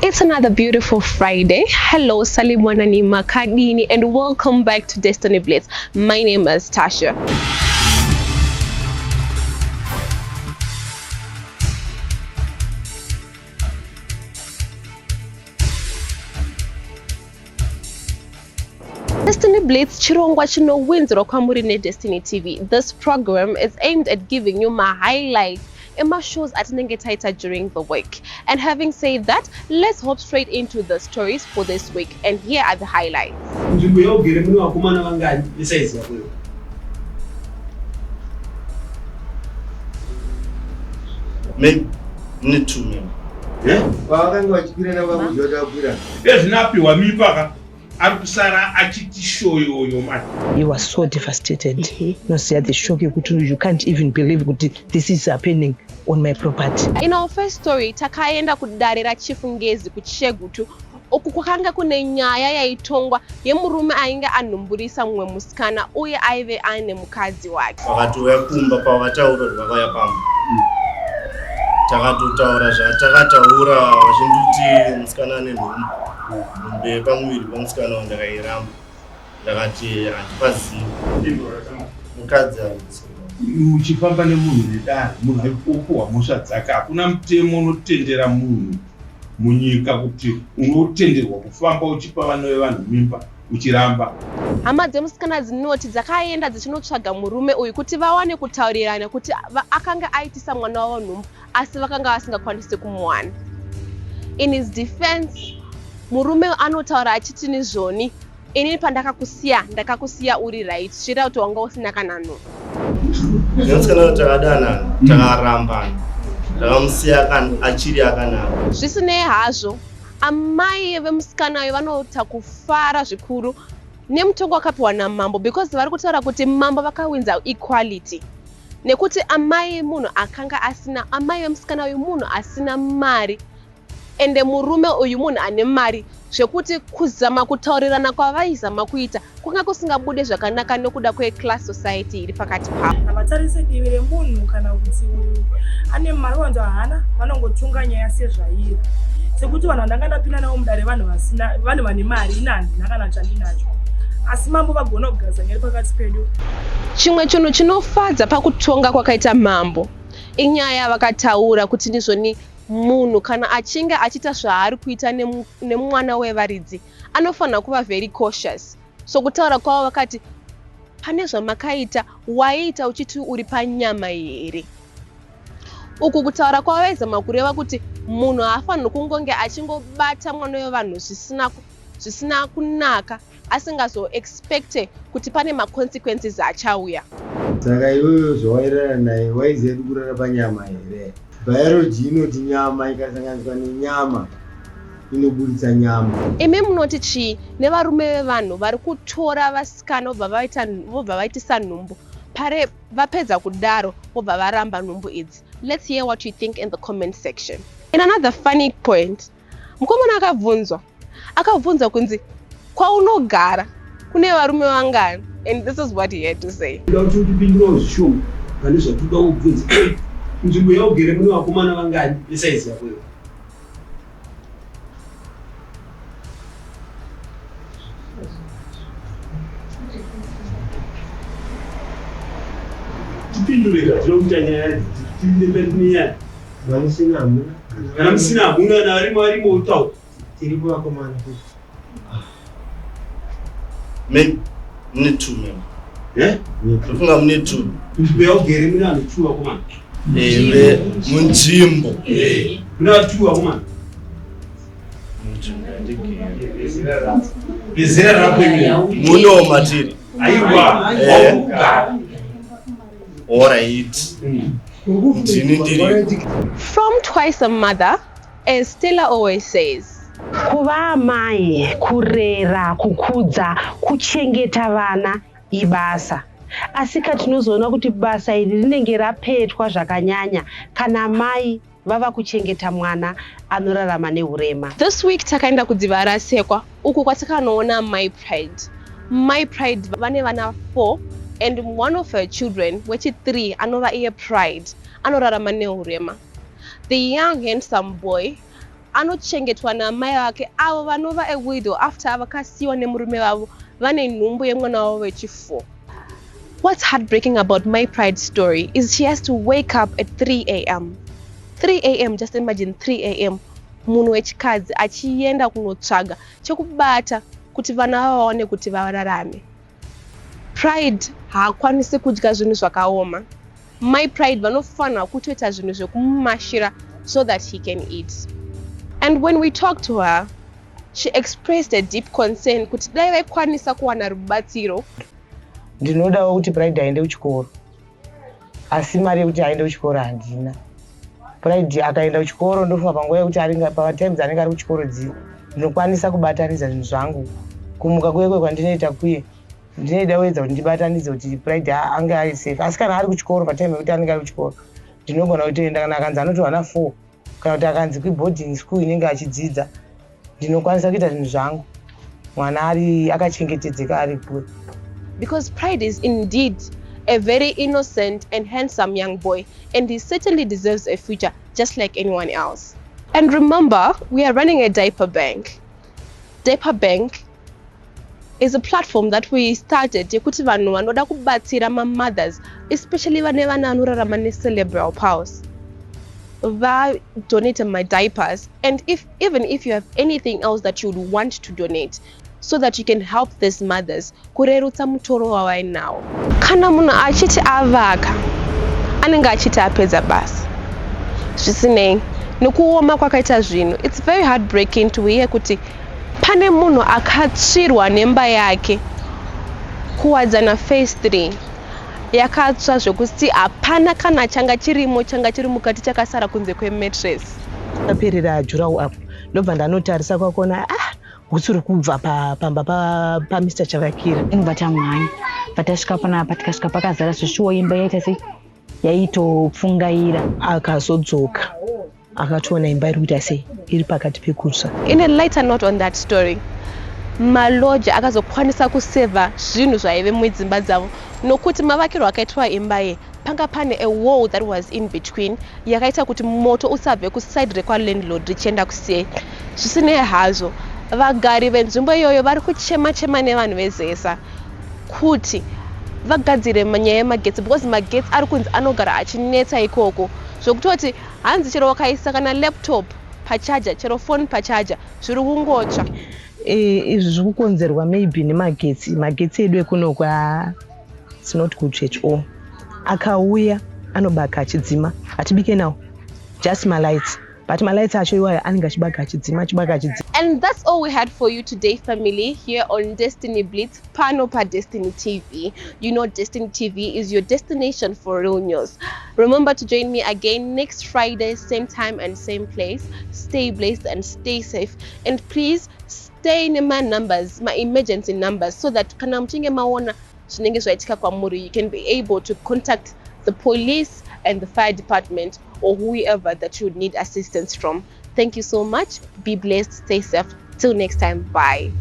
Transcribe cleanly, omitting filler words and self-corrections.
It's another beautiful Friday. Hello, Salimwanani Makadini, and welcome back to Destiny Blitz. My name is Tasha. Destiny Blitz chirongwa chinowinzirwa kwamuri neDestiny TV. This program is aimed at giving you my highlights in my shows atinenge taita during the week. And having said that, let's hop straight into the stories for this week. And here are the highlights. Maybe need to me. Yeah? There's nothing wa mipaka. He was so devastated. You see the shock you can't even believe this is happening on my property. In our first story, takaenda kudarira chifungezi kuChegutu. Uku kwakanga kune nyaya yaitongwa yemurume ainga anumburisa mumwe musikana uye aive ane mukadzi wake. Vakatouya kumba pavataura kuti vakauya pamba. Takatotaura zvatakataura vachinditi musikana ane nhumbi pamuviri pamusikana wandakairamba. Ndakati handipazivi mukadzi anzi. Uchifamba nemunhu nedare, munhu aipopuwa mhosva dzake. Hakuna mutemo unotendera munhu munyika kuti unotenderwa kufamba uchipa vana vevanhu mimba uchiramba. Hama dzemusikana dzinoti dzakaenda dzichinotsvaga murume uyu kuti vawane kutaurirana kuti akanga aitisa mwana wavo nhumbu asi vakanga vasingakwanisi kumuwana. In his defense, murume anotaura achiti nizvoni, ini pandakakusiya ndakakusiya uri right, zvira kuti wanga usina kana nhumbu. Musikana takadana takarambana. Ndakamusiya achiri akanaka. Zvisinei hazvo, amai vemusikana uyu vanota kufara zvikuru nemutongo wakapiwa namambo because vari kutaura kuti mambo vakawinza equality. Nekuti amai munhu akanga asina, amai vemusikana uyu munhu asina mari, ende murume uyu munhu ane mari, zvekuti kuzama kutaurirana kwavaizama kuita kwanga kusingabude zvakanaka nekuda kweclass society iri pakati pavo. Havatarise divi remunhu kana kuti uyu ane mari wanzo hana, vanongotunga nyaya sezvairi. Sekuti vanhu vandakandapinda navo mudare vanhu vane mari, ina handina kana chandinacho. Asi mambo vagona kugaza nyari pakati pedu. Chimwe chinhu chinofadza pakutonga kwakaita mambo inyaya vakataura kuti ndizvoni munhu kana achinge achita zvaari kuita nemwana wevaridzi anofanira kuva very cautious. So kutaura kwavo vakati pane zvamakaita waiita uchiti uri panyama here. Uku kutaura kwavo vaizama kureva kuti munhu haafaniri kungonge achingobata mwana wevanhu zvisina kunaka asingazoexpecte kuti pane maconsequences achauya. Saka iwewe zvawairara naye waiziva kuti kurara panyama here. Biology inoti nyama ikasanganiswa nenyama inoburitsa nyama. Imi munoti chii nevarume vevanhu vari kutora vasikana vobva vaitisa nhumbu pare vapedza kudaro vobva varamba nhumbu idzi? Let's hear what you think in the comment section. In another funny point, mukomana akabvunzwa kunzi kwaunogara kune varume vangani, and this is what he had to say. Nzvimbo yaugere mune vakomana vangani esaizi yako iyo? Tipindure katinokuta nyaya tinde mberi nenyaya. Vamusina hamuna. Kana musina hamuna navarimo utaura. Tiri kuvakomana kuti. Maybe need to me. Yeah? Ndofunga mune two. Nzvimbo yaugere mune vanhu two vakomana. Munzvimbo. Kuna two vakomana. Bezera rako imi. Muno matiri. Aiwa. Wakugara. Alright. Ndini ndiri. From Twice a Mother, as Stella always says, Kuva amai, kurera, kukudza, kuchengeta vana ibasa. Asika tinozoona kuti basa iri rinenge rapetwa zvakanyanya kana mai vava kuchengeta mwana anorarama neurema. This week takaenda kudzivara sekwa uku kwatakanoona My Pride. My Pride vane vana 4 and one of her children wechi3 anova iye Pride anorarama neurema. The young handsome boy anochengetwa namai vake avo vanova a widow after vakasiyiwa nemurume vavo vane nhumbu yemwana wavo wechi4. What's heartbreaking about my Pride story is she has to wake up at 3 a.m. 3 a.m. Just imagine 3 a.m. munhu wechikadzi achienda kunotsvaga chekubata kuti vana vaone kuti vararame. Pride haakwanisi kudya zvinhu zvakaoma. My Pride vanofanira kutoita zvinhu zvekumumashira so that he can eat. And when we talked to her, she expressed a deep concern kuti dai vaikwanisa kuwana rubatsiro. Ndinodawo kuti Pride aende kuchikoro, asi mari yekuti aende kuchikoro handina. Pride akaenda kuchikoro ndofunga panguva yekuti patimes anenge ari kuchikoro ndinokwanisa kubatanidza zvinhu zvangu. Kumuka kuye kwandinoita kuye ndinoda kuedza kuti ndibatanidze kuti Pride ange ari safe. Asi kana ari kuchikoro patime yekuti anenge ari kuchikoro ndinogona kutoenda, kana akanzi anotowana 4 kana kuti akanzi kuboarding school inenge achidzidza ndinokwanisa kuita zvinhu zvangu mwana ari akachengetedzeka ari kure. Because Pride is indeed a very innocent and handsome young boy, and he certainly deserves a future just like anyone else. And remember, we are running a diaper bank. Diaper bank is a platform that we started yekuti vanhu vanoda kubatsira mothers, especially vane vana vanorarama ne-cerebral palsy. Donate my diapers, and even if you have anything else that you would want to donate, so that you can help these mothers kurerutsa mutoro wavainawo. Kana munhu achiti avaka anenge achiti apedza basa. Zvisinei nekuoma kwakaita zvinhu, it's very heartbreaking to hear kuti pane munhu akatsvirwa nemba yake kuwadzana phase 3 yakatsva zvokuti hapana kana changa chiri mukati chakasara kunze kwemattress. Aperera jurawo apo ndobva ndanotarisa kwakona hutsuri kubva pamba pa Mr. Chavakira. Ingobatamhanya patasvika panapa tikasvika pakazara zveshuwo imba yaita sei yaitopfungaira. Akazodzoka akatoona imba iri kuita sei iri pakati pekutsva. In a lighter note on that story, maloja akazokwanisa kuseva zvinhu zvaive mudzimba dzavo nokuti mavakirwo akaitwa imba ye panga pane a wall that was in between yakaita kuti moto usabve kuside rekwalandlord richienda kusei. Zvisinei hazvo, vagari venzvimbo iyoyo vari kuchema nevanhu vezesa kuti vagadzire nyaya yemagetsi, because magetsi ari kunzi anogara achinetsa ikoko zvokutoti hanzi chero wakaisa kana laptop pachaja chero phone pachaja zviri kungotsva. Izvi zviri kukonzerwa maybe nemagetsi edu ekuno it's not good at all. Akauya anobaka achidzima, atibike nawo just my lights, but my lights acho iwayo anenge achibaka achidzima. And that's all we had for you today, family, here on Destiny Blitz, pano pa Destiny TV. You know Destiny TV is your destination for real news. Remember to join me again next Friday, same time and same place. Stay blessed and stay safe, and please stay in my numbers, my emergency numbers, so that kana mchinge maona zvinenge zvaitika kwamuri, you can be able to contact the police and the fire department or whoever that you would need assistance from. Thank you so much. Be blessed, stay safe. Till next time, bye.